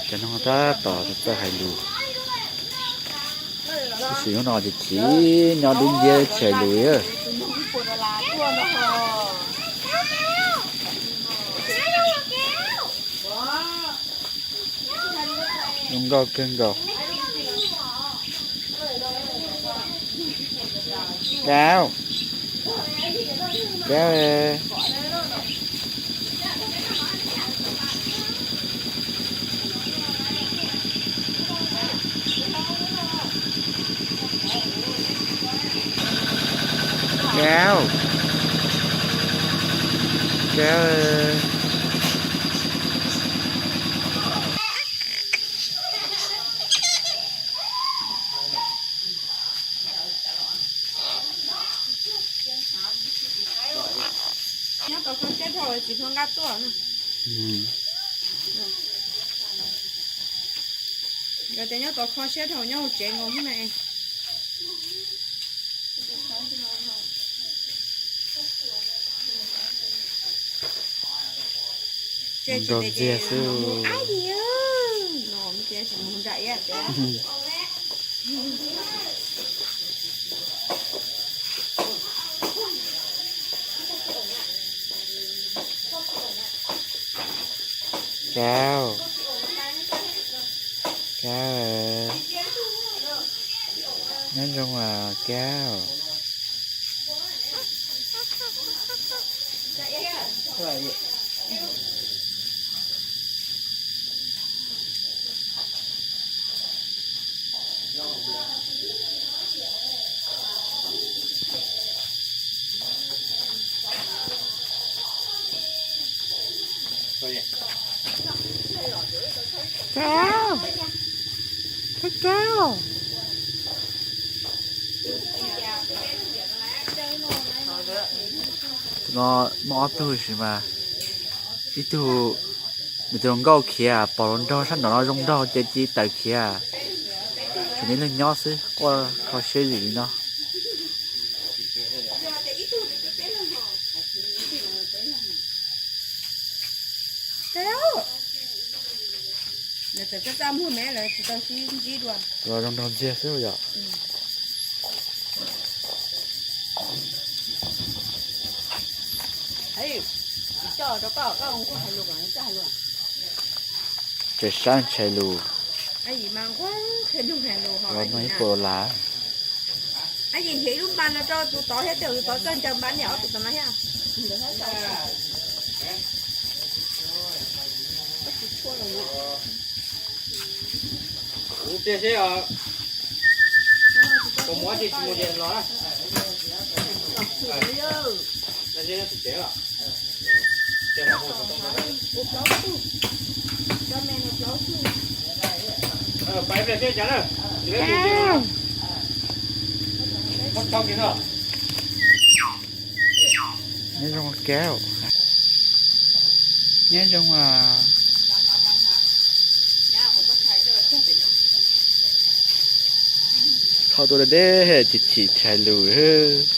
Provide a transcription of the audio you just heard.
Cov no tab tom txawj hais lus. Tab sis hnub no ces chim nyob dub nciab tsis hais lus. Zoo nkauj kawg nkaus. Kab, Kab, Kab, Kab. Nyob tau kho siab dhau tsis tau nqa tuaj na. Nkawd tias nyob tau kho siab dhau nyob hauv tsev nkaus xwb na. Mus nrog ntxiag xwb. Kab, Kab, nyob zoo os Kab. Kab, Kab, Kab. Tus no muaj ob tug sis mas ib tug nws tus hluas nkauj khiav pom hluas nraug sab nraud no zoo nraug ces cia li tawm khiav. Tsuas ib leeg nyob xwb quaj kho siab zim li no. Los zoo nraug ntxiag xwb yom. Tseem sab tshais lus. Los no ib puas las. Kuv pliag seb os, kuv mus ib tsis mus ces los na. Pais pliag seb cas na. Nyob zoo Kab, nyob zoo os. Thauj tuaj deb deb tsis chim tshais lus.